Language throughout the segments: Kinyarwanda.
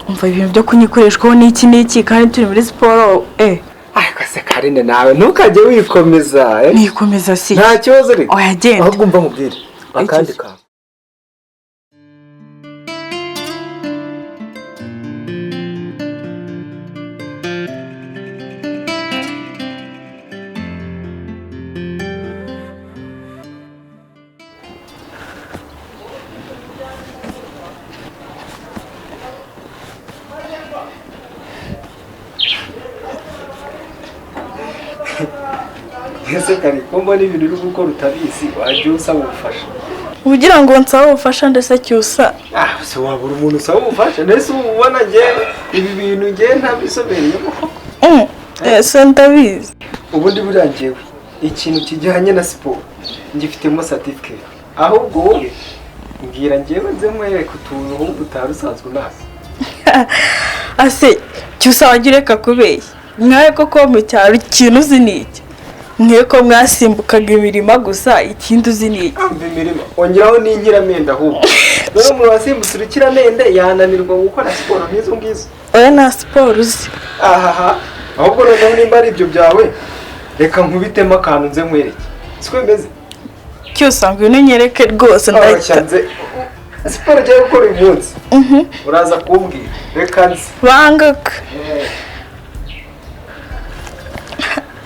Umva ibintu byo kunyikoreshwaho n'iki n'iki kandi turi muri siporo. Ariko se Karine, nawe ntukajye wikomeza, eh? Nikomeza si? Nta kibazo reka. Oya, genda. Ahubwo umva nkubwire akandi Iki? kantu. Ese kare ko mbona ibintu uri gukora utabizi, wajya usaba ubufasha? Ugira ngo nsabe ubufasha ndetse, Cyusa? Ah, se wabura umuntu usaba ubufasha? Mbese ubu ubona njyewe ibi bintu njyewe ntabisobereyemo koko? Ese ndabizi. Ubundi buriya njyewe ikintu kijyanye na siporo ngifitemo certificate. Ahubwo wowe mbwira, njyewe nze nkwereke utuntu ahubwo utari usanzwe unazi. Ase Cyusa, wajya ureka kubeshya? Mwawe koko mu cyaro ikintu uzi ni iki? Mwe ko mwasimbukaga imirima gusa, ikindi uzi ni iki? Amva imirima, ongeraho n'inkiramende. Ahubwo rero umuntu wasimbutse urukiramende yananirwa gukora siporo nk'izo ngizo? Oya, nta siporo uzi. Ahaha, ahubwo noneho nimba ari ibyo byawe, reka nkubitemo akantu nze nkwereke, siko bimeze? Cyusa, ngwino unyereke rwose, ndahita. Nze siporo ugiye gukora uyu munsi uraza kumbwira, reka nze. Banguka.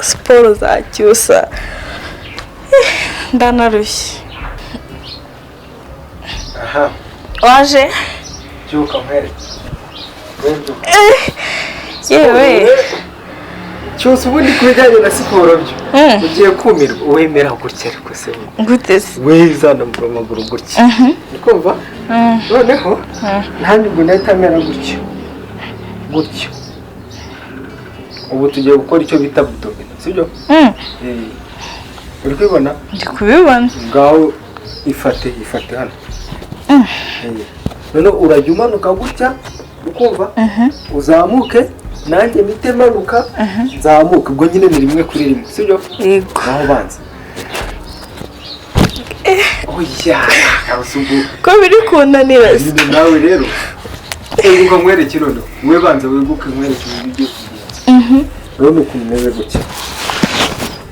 Siporo za Cyusa. Ndanarushye. Aha. Waje? Byuka nkwereke. We, byuka. Yewe. Cyose ubundi ku bijyanye na siporo byo ugiye kumirwa. Wemera gutya ariko se? Gute se? We zanamura amaguru gutya, uri kumva? Noneho nanjye ubwo ndahita mera gutya gutya. Ubu tugiye gukora icyo bita abdominaux, sibyo? Eh, uri kubibona? Ndi kubibona. Ngaho ifate, ifate hano. Noneho urajya umanuka gutya, ukumva uzamuke, nanjye mpite manuka nzamuke. Ubwo nyine ni rimwe kuri rimwe, sibyo? Yego. Ngaho banza. Oya, kabuze ubwo. Ko biri kunanira se? Nyine nawe rero eguka nkwereke. Noneho we banza weguke nkwereke uburyo ugiye kugenza. Urabona ukuntu umeze gutya,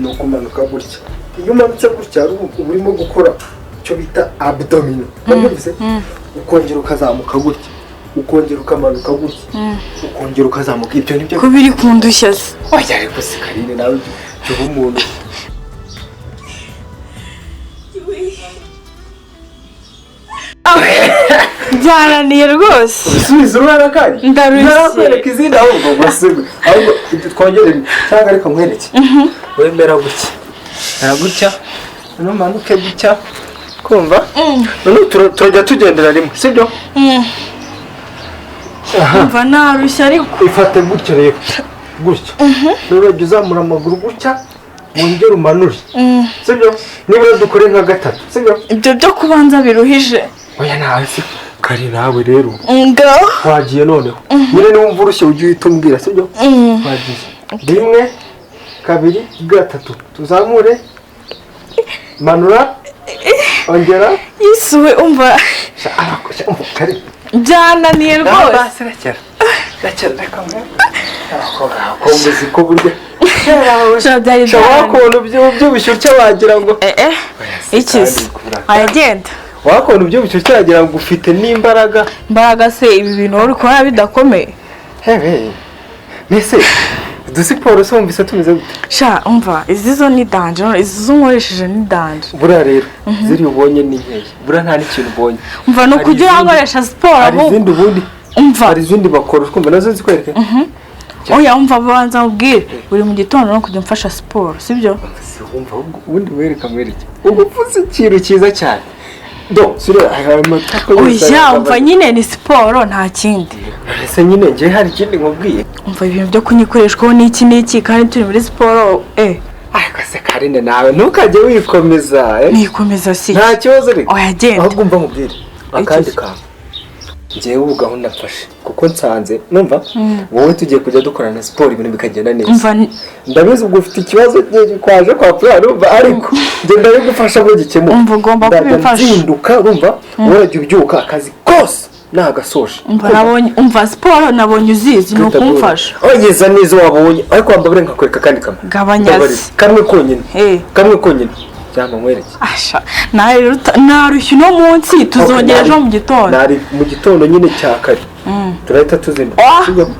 ni ukumanuka gutya. Iyo umanutse gutya uba urimo gukora icyo bita abdominaux, wabyumvise? Ukongera ukazamuka gutya, ukongera ukamanuka gutya, ukongera ukazamuka. Ibyo nibyo. Ko biri kundushya se? Oya, ariko si Karine, nawe jya uba umuntu. Byananiye rwose. Usubiza urwana kandi. Ndarushye. Ntarakwereka izindi, ahubwo gusa ahubwo ibyo twongere cyangwa reka nkwereke. Wemera gutya, mera gutya, noneho umanuke gutya, kumva? Noneho turajya tugendera rimwe, sibyo? Aha. Umva, narushye ariko. Ifate gutya rero, gutya. Noneho urajya uzamura amaguru gutya, wongere umanure, sibyo? Nibura dukore nka gatatu, sibyo? Ibyo byo kubanza biruhije. Oya, nawe si kari, nawe rero. Ngaho. Twagiye noneho nyine, niwumva urushye ujye uhita umbwira, sibyo? Twagiye: rimwe, kabiri, gatatu, tuzamure, manura, ongera. Yisuwe, umva. Sha, sha, umva, kari. Byananiye rwose. Basi rekera, rekera, reka mbere abakobwa, abakobwa uzi ko burya Sha, byari sha byananiye. Wakuntu ubyibushye utya wagira ngo Eh eh, ikizi. Kandi kubura. Aragenda. Wakuntu ubyibushye utya wagira ngo ufite n'imbaraga. Imbaraga se? Ibi bintu wari kubona bidakomeye? Hehe, mbese udusiporo se wumvise tumeze gute? Sha, umva, izi zo ni danger, izi zo nkoresheje ni danger. Buriya rero ziriya ubonye ni nkeya, buriya nta n'ikintu ubonye. Umva, ni Hari ukujya urankoresha siporo hari ahubwo. izindi ubundi. Umva. Hari izindi bakora, utwumva nazo zikwereke. Oya, umva, banza mubwire, buri mu gitondo no kujya umfasha siporo, sibyo? Si wumva? Ahubwo ubundi wereka, mwereke, uba uvuze ikintu cyiza cyane. Do suriya aya matako yose. Oya, umva nyine, ni siporo, nta kindi. Ese nyine njye hari ikindi nkubwiye? Umva ibintu byo kunyikoreshwaho n'iki n'iki kandi turi muri siporo. Ariko se Karine, nawe ntukajye wikomeza, eh? Nikomeza si? Nta kibazo reka. Oya, genda. Ahubwo umva nkubwire akandi Iki? kantu. Njyewe ubu gahunda mfashe, kuko nsanze numva wowe tugiye kujya dukorana siporo, ibintu bikagenda neza. Umva. Ndabizi ubwo ufite ikibazo kwaje kwa pura, urumva? Ariko njye ndabigufasha ngo gikemuke. Umva, ugomba Ndajya kubimfasha. nzinduka, urumva? Wowe urajya ubyuka, akazi kose Nagasoje. Umva nabonye, umva siporo nabonye uzizi, ni ukumfasha. Ogeza neza wabonye, ariko wambabure nkakwereka kandi kamwe. Gabanya se. Kamwe konyine. Eh. Kamwe konyine. Cyangwa nkwereke. Asha, narushye uno munsi, tuzongera ejo mu gitondo. Nari mu gitondo nyine cya kare. Turahita tuzinduka.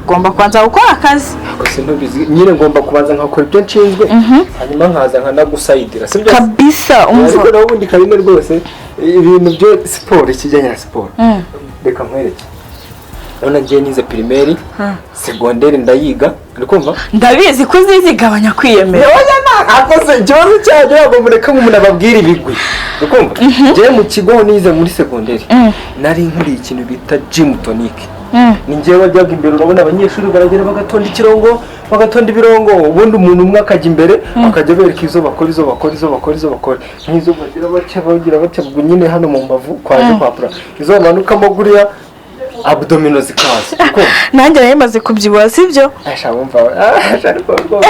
Ngomba kubanza gukora akazi. Ako sintubizi nyine, ngomba kubanza nkakora ibyo nshinzwe, hanyuma nkaza nkanagusayidira, sibyo? Kabisa, umva. Ariko naho ubundi Karine rwose ibintu byo siporo, ikijyanye na siporo, reka nkwereke. Urabona ngiye nize primaire, segonderi ndayiga, uri kumva? Ndabizi ko uzizi, gabanya kwiyemera. Akoze ikibazo cyanyu, ntabwo mureka ngo umuntu ababwire ibigwi, uri kumva? Njyewe mu kigo nize muri segonderi nari nkuriye ikintu bita gym tonic. Ni njyewe wajyaga imbere, urabona abanyeshuri baragera bagatonda ikirongo, bagatonda ibirongo, ubundi umuntu umwe akajya imbere akajya abereka izo bakora, izo bakora, izo bakora, izo bakora, nk'izo bagira batya, bagira batya, ubwo nyine hano mu mbavu kwaje kwapura, izo bamanukamo guriya abdomino zikaza. Nanjye nari maze kubyibuha, sibyo? Asha wumva, asha ariko rwose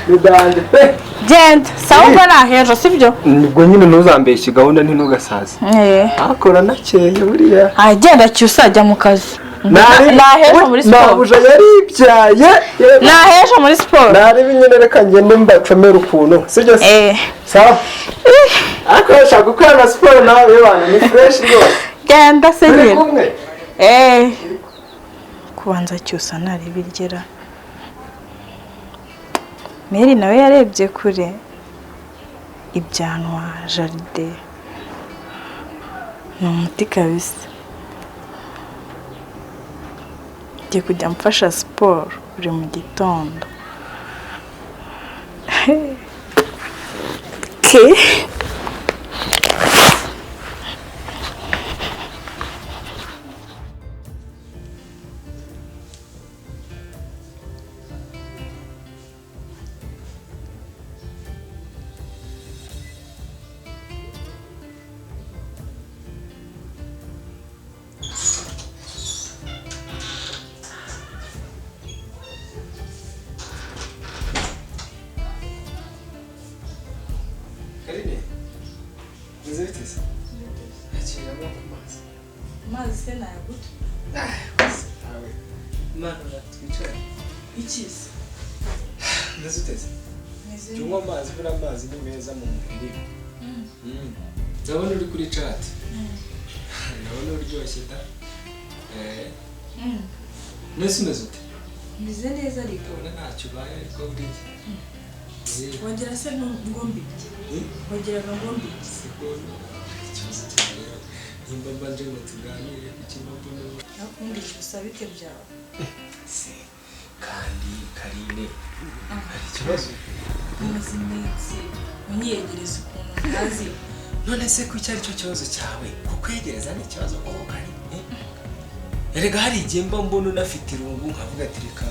bidanje pe. Genda sawa, ubwo nahejo, sibyo? Ubwo nyine ntuzambeshye gahunda, ntinugasaze. Akora nakeye buriya. Agenda cyusa ajya mu kazi. Nahejo muri siporo. Nabuja yaribyaye. Nahejo muri siporo. Narebe nyine, reka ngende mbacomere ukuntu, sibyo se? Sawa. Ariko urashaka gukora na siporo nawe bana, ni fresh rwose. Genda se nyine. Kubanza cyusa narebe irgera. Mary nawe yarebye kure ibyanwa jaride. Ni umuti kabisa. Ngiye kujya mfasha siporo buri mu gitondo. Okay. Tunywa amazi, buriya amazi ni meza mu mubiri. Ndabona uri kuri chat. Ndabona uryoshye da. Nese umeze ute? Meze neza ariko. Ndabona ntacyo ubaye ariko buriya. Wagira se ngo mbibye? Wagiraga ngo mbibye? Siko ikibazo cyawe rero. Nimba mbanje ngo tuganire ku kintu mbona. Nakundi usabike byawe. Se kandi Karine hari ikibazo? Umaze iminsi unyegereza ukuntu ntazi. None se ko icyo ari cyo kibazo cyawe? Kukwegereza ni ikibazo koko Karine? Erega hari igihe mba mbona unafite irungu nkavuga ati reka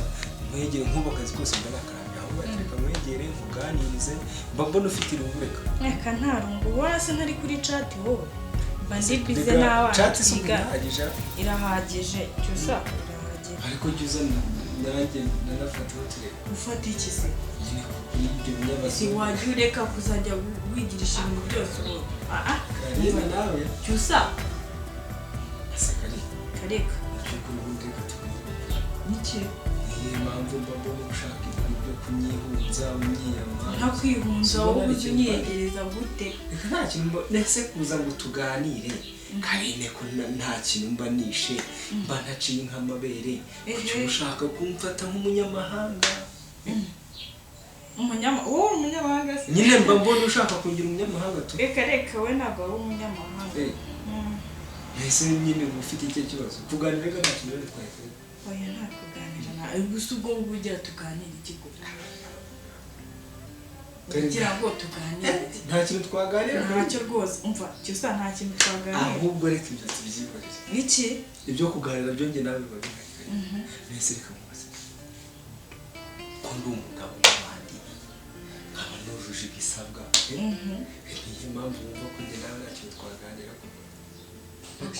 nkwegere, nk'ubu akazi kose mba nakarambye, ahubwo ati reka nkwegere nkuganirize, mba mbona ufite irungu reka. Reka nta rungu, ubona se ntari kuri chat wowe? Mba ndi bize n'abana. Chat si irahagije? Irahagije, cyusa irahagije. Ariko jya uza nanjye nanafataho tureba. Ufata iki se? Ibyo binyabazo. Si wajya ureka kuzajya wigirisha ibintu byose ubu. Karine nawe. Cyusa. Ese Karine. Kareka. Niki? Niyo mpamvu mba mbona ushaka ibintu byo kunyihunza, unyiyama. Ntakwihunza wowe uzi unyegereza gute? Reka nta kintu mba nese kuza ngo tuganire. Karine ko nta kintu mba nishe, mba ntaciye nk'amabere. Kuki ushaka kumfata nk'umunyamahanga? Wowe umunyamahanga se? Nyine mba mbona ushaka kungira umunyamahanga tu. Reka reka we ntabwo ari umunyamahanga. Ese nyine ufite icyo kibazo? Kuganira reka nta kintu rero twahita. Oya nta kuganira nawe, gusa ubwo ugira tuganire iki koko? Kugira ngo tuganire. Nta kintu twaganira? Ntacyo rwose, umva cyusa nta kintu twaganira. Ahubwo reka ibyo tubyihorere. Iki? Ibyo kuganira byo njye nawe biba bihari. Mbese reka mubaze. Ko ndi umugabo w'abandi, nkaba nujuje ibisabwa. Niyo mpamvu wumva ko njye nawe nta kintu twaganira koko.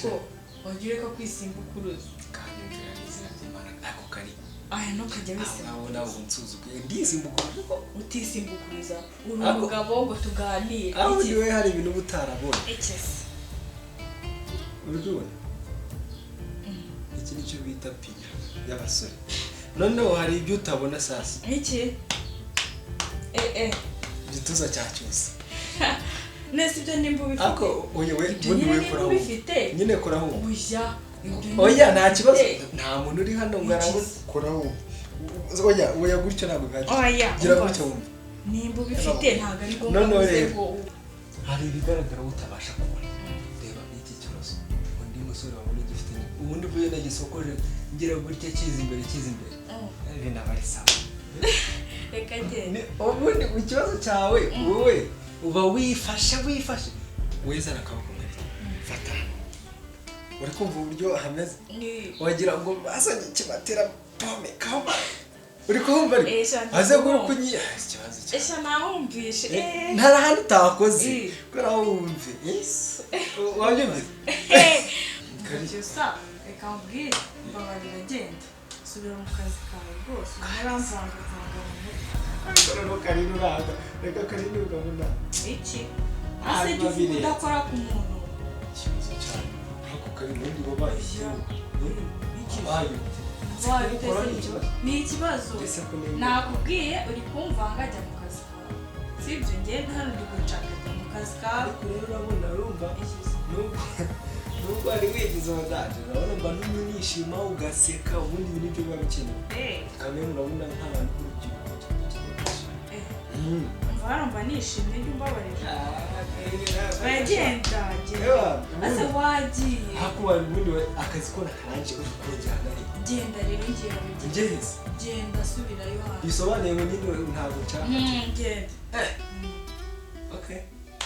Ko wagira ko kwisimbukuruza. Kandi mvira n'izina ry'Imana ako kari. Aya ntukajya wisimbukuruza. Aho nawe unsuzuguye ndisimbukuruza ko utisimbukuruza. Uri umugabo ngo tuganire. Aho niwe hari ibintu uba utarabonye. Iki se? Uri kubibona? bita pinya y'abasore. Noneho hari ibyo utabona sasa. Iki? Igituza cya Cyusa. Nese ibyo nimba ubifite. Ako oya we ubundi we koraho. Nyine koraho. Oya. Oya nta kibazo. Nta muntu uri hano ngo arabona koraho. Oya oya gutyo ntabwo bihagije. Oya. Gira gutyo wumva. Nimba ubifite ntabwo ari ngombwa ngo hari ibigaragara utabasha kubona. Reba iki kibazo. Undi musore wabona gifite ubundi buye nagisokoje ngira gutya kiza imbere kiza imbere. Ibi nabari sawa. Reka genda. Ubundi ikibazo cyawe wowe uba wifashe wifashe. Wezana akaboko mwereke. Fata. Uri kumva uburyo hameze? Wagira ngo bazanye ikibatera pome kama. Uri kumva ari? Aze gukunyi ikibazo cyawe. Esha nahumvishe. Nta hantu utakoze. Kora wumve. Wabyumvise? Cyusa reka nkubwire mbabarira genda. Subira mu kazi kawe rwose. Ntaramvanga vanga mu mutwe. Ariko noneho Karine uranga. Reka Karine urabona. Iki? Ase jya uvuga udakora ku muntu. Ikibazo cyane. Ariko Karine ubundi wabaye iki? Wabaye ute? Ni ikibazo. Nakubwiye uri kumvanga jya mu kazi kawe. Sibyo njye hano ndi gucaka jya mu kazi kawe. Ariko rero urabona urumva nubwo wari wigize abadaje urabona mba nishima ugaseka ubundi ibi nibyo biba bikenewe. Kamwe urabona nk'abantu b'urubyiruko dukeneye kwishima. Umva hano mba nishimye jya umbabarira. Uragenda genda. Ase wagiye. Hakuba ubundi akazi ko nakarangije uri kunjyana he? Genda rero ngiye. Ngeze. Genda subirayo hano. Bisobanuye ngo nyine ntabwo nshaka. Genda. Okay.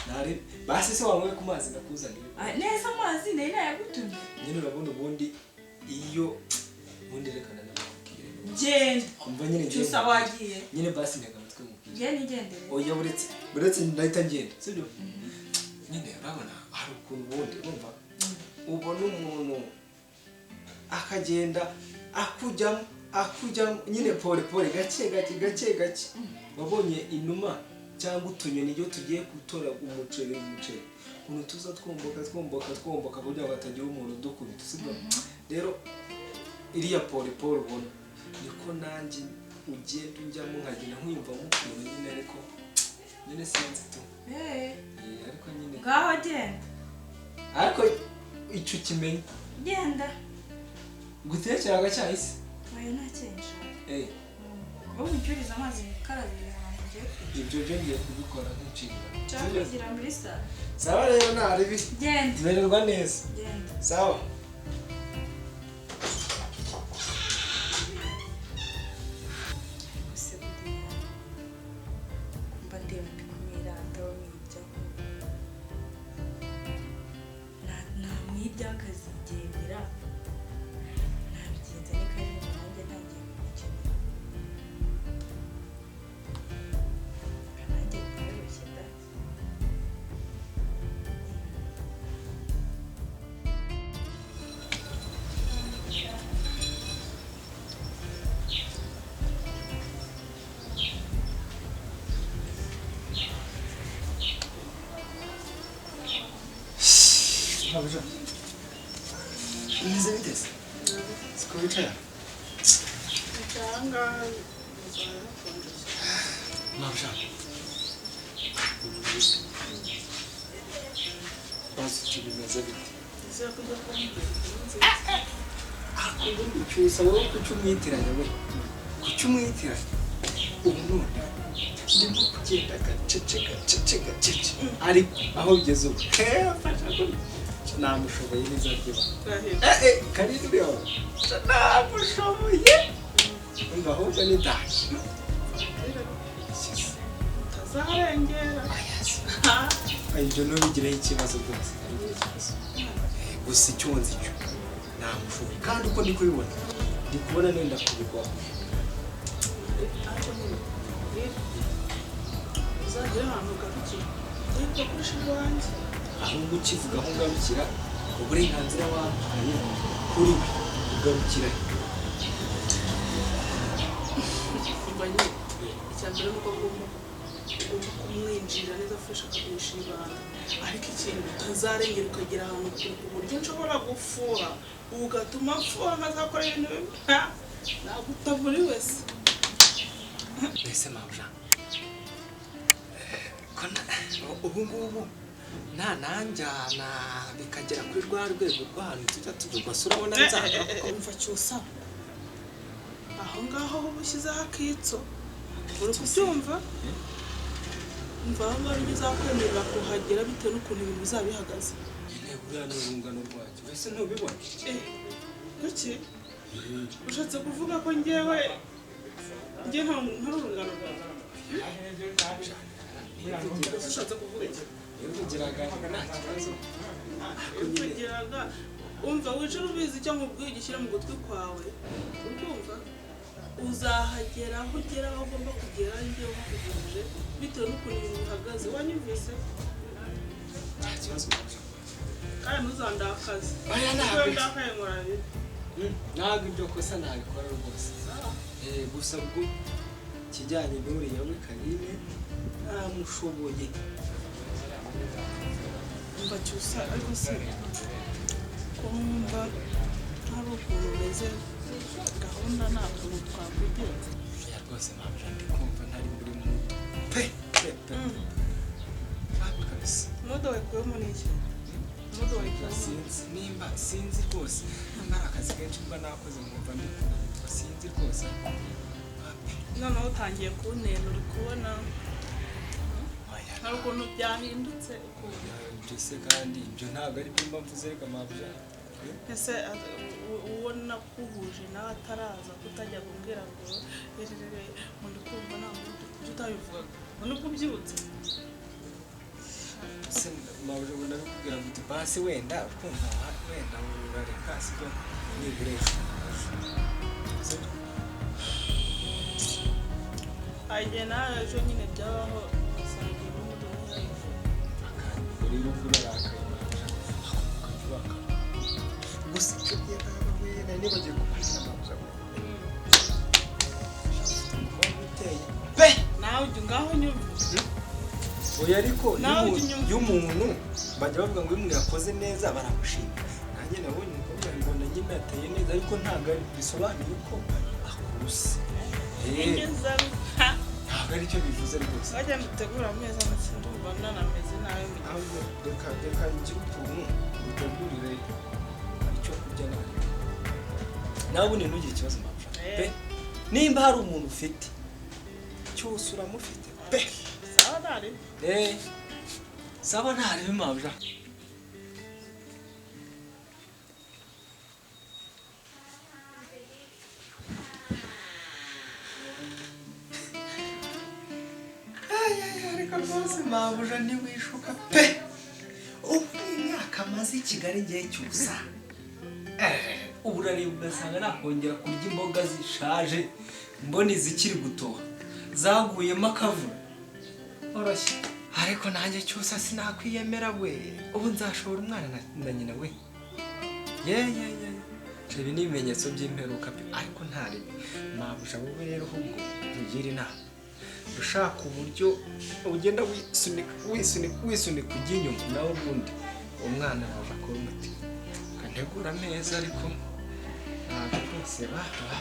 Nari basi se wanyweye ku mazi ndakuzanira. Neza amazi nari nayagutumye. Nyine urabona ubundi iyo ubundi rekana nakubwire. Genda. Umva nyine ngenda. Cyusa wagiye. Nyine basi ntega amatwi nkubwire. Ngende ngendere. Oya buretse ndahita ngenda. Sibyo? Nyine urabona hari ukuntu ubundi urumva ubona umuntu akagenda akujyamo akujyamo nyine pole pole gake gake gake gake. Wabonye inuma cyangwa utunyoni iyo tugiye gutora umuceri ukuntu tuza twomboka twomboka twomboka kugira ngo hatagira umuntu udukubita sibyo? Rero iriya pole pole ubona niko nanjye ugenda unjyamo nkagenda nkwiyumvamo ukuntu nyine ariko nyine sinzi tu. Ariko nyine ngaho genda. Ariko icyo kimenye genda gutekera agacyayi se? Oya nta cyayi nshaka. Wowe ucyuriza amazi wikarabira ahantu ugiye kujya. Ibyo byo ngiye kubikora nk'inshingano. Nshaka kugira muri salo. Sawa rero ntaribi. Genda. Mererwa neza. Genda. Sawa. Gusa buriya mba ndeba ndi kumwirata bamwiryaho. Namwirya akazigendera. Nabigenza ni kari nanjye ntangiye kumukenera. Nanjye niyoroshye da. Bimeze bite se? Siko wicara? Mabuja. Bazi icyo bimeze bite? Ubundi Cyusa wowe kuki umwitiranya we? Kuki umwitiranya? Ubu none ndimo kugenda gacece gacece gacece ariko aho bigeze ubu fasha kuri namushoboye neza ry'ibanga. Karine uriya namushoboye. Umva ahubwo ni daje. Utazarengera. Ibyo ntubigireho ikibazo rwose. Gusa icyo nzi cyo namushoboye kandi uko ndi kubibona ndi kubona nenda kubigwaho. Ariko nyine uzagera ahantu ugarukira ariko kurusha iwanjye. Ahubwo ukivuga aho ngarukira uburenganzira wampaye kuri we ugarukira. Umva nyine icya mbere ni uko ugomba kumwinjira neza afasha akagurisha ibanga. Ariko ikintu utazarengera ukagera ahantu kure ku buryo nshobora gufuha ugatuma mfuha nkazakora ibintu bimwe naguta buri wese. Mbese mabuja ubu ngubu nta nanjyana bikagera kuri rwa rwego rw'ahantu tujya tuvugwa se urabona nzanga umva Cyusa aho ngaho uba ushyizeho akitso uri kubyumva umva aho ngaho ujya uzakwemerera kuhagera bitewe n'ukuntu ibintu bizaba bihagaze. Nyine buriya ni urungano rwacyo mbese ntubibona? Kuki ushatse kuvuga ko njyewe njye nta urungano rwawe? Ushatse kuvuga iki? Yivugiraga nta kibazo. Yivugiraga umva wicara ubizi icyo nkubwiye ugishyira mu gutwi kwawe urumva uzahagera aho ugera aho ugomba kugera njyewe nkubwije bitewe n'ukuntu ibintu bihagaze wanyumvise? Nta kibazo. Kandi ntuzandakaze. Ndakaye nkora bibi. Ntabwo ibyo kosa nabikora rwose. Gusa ubwo ikijyanye n'uriya we Karine ntamushoboye. Umva Cyusa ariko se ko numva hari ukuntu umeze gahunda ntabwo twakwigenza. Oya rwose mabuja ndi kumva ntari muri muto pe pe pe. Kabisa. Mudo wayikuyemo n'iki? Mudo wayikuyemo? Sinzi nimba sinzi rwose nimba ari akazi kenshi mba nakoze nkumva ndi kunanirwa sinzi rwose. Noneho utangiye kuntena uri kubona hari ukuntu byahindutse ukuntu. Ibyo se kandi ibyo ntabwo ari byo mba mvuze reka mabuja. Ese uwo nakuhuje nawe ataraza kutajya kumbwira ngo erere ngo ndi kumva nta muntu kuki utabivugaga ngo nubwo ubyibutse? Se mabuja ngo ndabikubwira ngo uti basi wenda ukumva wenda urareka sibyo nibura ejo. Igihe nawe ejo nyine byabaho ugasanga n'ubundi ntiyayivura. Rero ubwo urarakaye mabuja ukajya urakara. Gusa icyo gihe nawe nari nibagiwe kukubwira mabuja we. Umukobwa uteye pe! Nawe ujya ngaho unyumva. Oya ariko iyo umuntu bajya bavuga ngo iyo umuntu yakoze neza baramushima. Nanjye nabonye umukobwa mbona nyine ateye neza ariko ntabwo bisobanuye ko akuse. Ntabwo aricyo bivuze rwose. Wajya mutegura ameza ndetse ndumva nanameze nabi mu gihe. Ahubwo reka reka ngire ukuntu ngutegurire icyo kurya nawe. Nawe ubundi ntugire ikibazo mabuja pe. Nimba hari umuntu ufite cyose uramufite pe. Sawa ntari. Sawa ntari mabuja. Ariko rwose mabuja ntiwishuka pe. Ubu imyaka amaze i Kigali ngiye Cyusa. Ubu urareba ugasanga nakongera kurya imboga zishaje mbona izikiri gutoha zaguyemo akavura. Oroshye. Ariko nanjye Cyusa sinakwiyemera we. Ubu nzashobora umwana na nyina we. Ye ye ye. Ibi ni ibimenyetso by'imperuka pe ariko ntaribi. Mabuja wowe rero ahubwo ntugira inama. Ushaka uburyo ugenda wisunika wisunika wisunika ujya inyuma nawe ubundi umwana yaje akora umuti. Ntegura ameza ariko ntabwo rwose ba ba.